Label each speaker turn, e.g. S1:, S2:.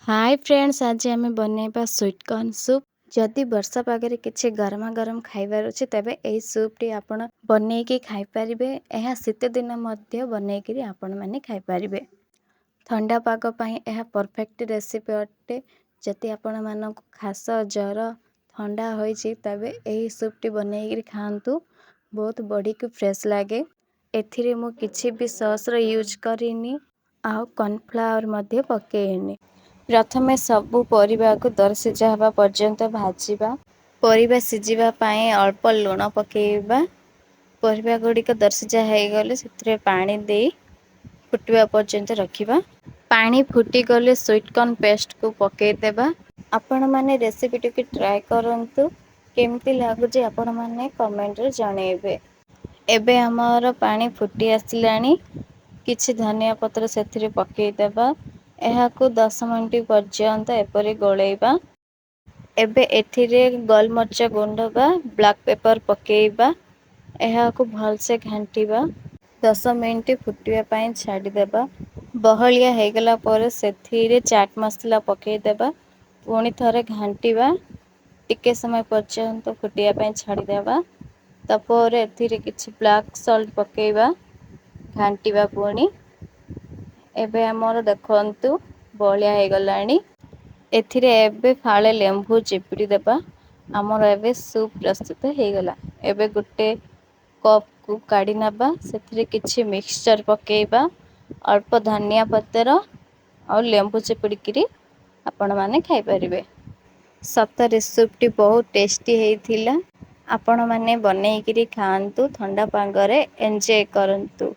S1: ହାଏ friends, ଆଜି ଆମେ ବନେଇବା ସୁଇଟ୍ କର୍ଣ୍ଣ ସୁପ୍। ଯଦି ବର୍ଷା ପାଗରେ କିଛି ଗରମା ଗରମ ଖାଇବାର ଅଛି, ତେବେ ଏହି ସୁପ୍ଟି ଆପଣ ବନେଇକି ଖାଇପାରିବେ। ଏହା ଶୀତ ଦିନ ମଧ୍ୟ ବନେଇକିରି ଆପଣମାନେ ଖାଇପାରିବେ। ଥଣ୍ଡା ପାଗ ପାଇଁ ଏହା ପରଫେକ୍ଟ ରେସିପି ଅଟେ। ଯଦି ଆପଣମାନଙ୍କୁ ଖାସ, ଜ୍ୱର, ଥଣ୍ଡା ହୋଇଛି, ତେବେ ଏହି ସୁପ୍ଟି ବନେଇକିରି ଖାଆନ୍ତୁ। ବହୁତ ବଡ଼ିକୁ ଫ୍ରେଶ୍ ଲାଗେ। ଏଥିରେ ମୁଁ କିଛି ବି ସସ୍ର ୟୁଜ୍ କରିନି ଆଉ କର୍ଣ୍ଣଫ୍ଲାୱାର ମଧ୍ୟ ପକେଇନି। ପ୍ରଥମେ ସବୁ ପରିବାକୁ ଦରସିଝା ହେବା ପର୍ଯ୍ୟନ୍ତ ଭାଜିବା। ପରିବା ସିଝିବା ପାଇଁ ଅଳ୍ପ ଲୁଣ ପକେଇବା। ପରିବା ଗୁଡ଼ିକ ଦରସିଝା ହେଇଗଲେ ସେଥିରେ ପାଣି ଦେଇ ଫୁଟିବା ପର୍ଯ୍ୟନ୍ତ ରଖିବା। ପାଣି ଫୁଟିଗଲେ ସୁଇଟ୍ କର୍ଣ୍ଣ ପେଷ୍ଟକୁ ପକେଇଦେବା। ଆପଣମାନେ ରେସିପିଟିକୁ ଟ୍ରାଏ କରନ୍ତୁ। କେମିତି ଲାଗୁଛି, ଆପଣମାନେ କମେଣ୍ଟରେ ଜଣେଇବେ। ଏବେ ଆମର ପାଣି ଫୁଟି ଆସିଲାଣି। କିଛି ଧନିଆ ପତ୍ର ସେଥିରେ ପକେଇଦେବା। ଏହାକୁ 10 ମିନିଟ୍ ପର୍ଯ୍ୟନ୍ତ ଏପରି ଗୋଳେଇବା। ଏବେ ଏଥିରେ ଗୋଲମରିଚ ଗୁଣ୍ଡ ବା ବ୍ଲାକ୍ ପେପର ପକେଇବା। ଏହାକୁ ଭଲସେ ଘାଣ୍ଟିବା। 10 ମିନିଟ୍ ଫୁଟିବା ପାଇଁ ଛାଡ଼ିଦେବା। ବହଳିଆ ହେଇଗଲା ପରେ ସେଥିରେ ଚାଟ୍ ମସଲା ପକେଇଦେବା। ପୁଣି ଥରେ ଘାଣ୍ଟିବା। ଟିକେ ସମୟ ପର୍ଯ୍ୟନ୍ତ ଫୁଟିବା ପାଇଁ ଛାଡ଼ିଦେବା। ତାପରେ ଏଥିରେ କିଛି ବ୍ଲାକ୍ ସଲ୍ଟ ପକେଇବା। ଘାଣ୍ଟିବା ପୁଣି। ଏବେ ଆମର ଦେଖନ୍ତୁ, ବହଳିଆ ହେଇଗଲାଣି। ଏଥିରେ ଏବେ ଫାଳେ ଲେମ୍ବୁ ଚିପୁଡ଼ି ଦେବା। ଆମର ଏବେ ସୁପ୍ ପ୍ରସ୍ତୁତ ହେଇଗଲା। ଏବେ ଗୋଟେ କପ୍କୁ କାଢ଼ି ନେବା। ସେଥିରେ କିଛି ମିକ୍ସଚର୍ ପକେଇବା, ଅଳ୍ପ ଧନିଆ ପତ୍ର ଆଉ ଲେମ୍ବୁ ଚିପୁଡ଼ିକିରି ଆପଣମାନେ ଖାଇପାରିବେ। ସତରେ ସୁପ୍ଟି ବହୁତ ଟେଷ୍ଟି ହେଇଥିଲା। ଆପଣମାନେ ବନେଇକିରି ଖାଆନ୍ତୁ, ଥଣ୍ଡା ପାଗରେ ଏନ୍ଜୟ କରନ୍ତୁ।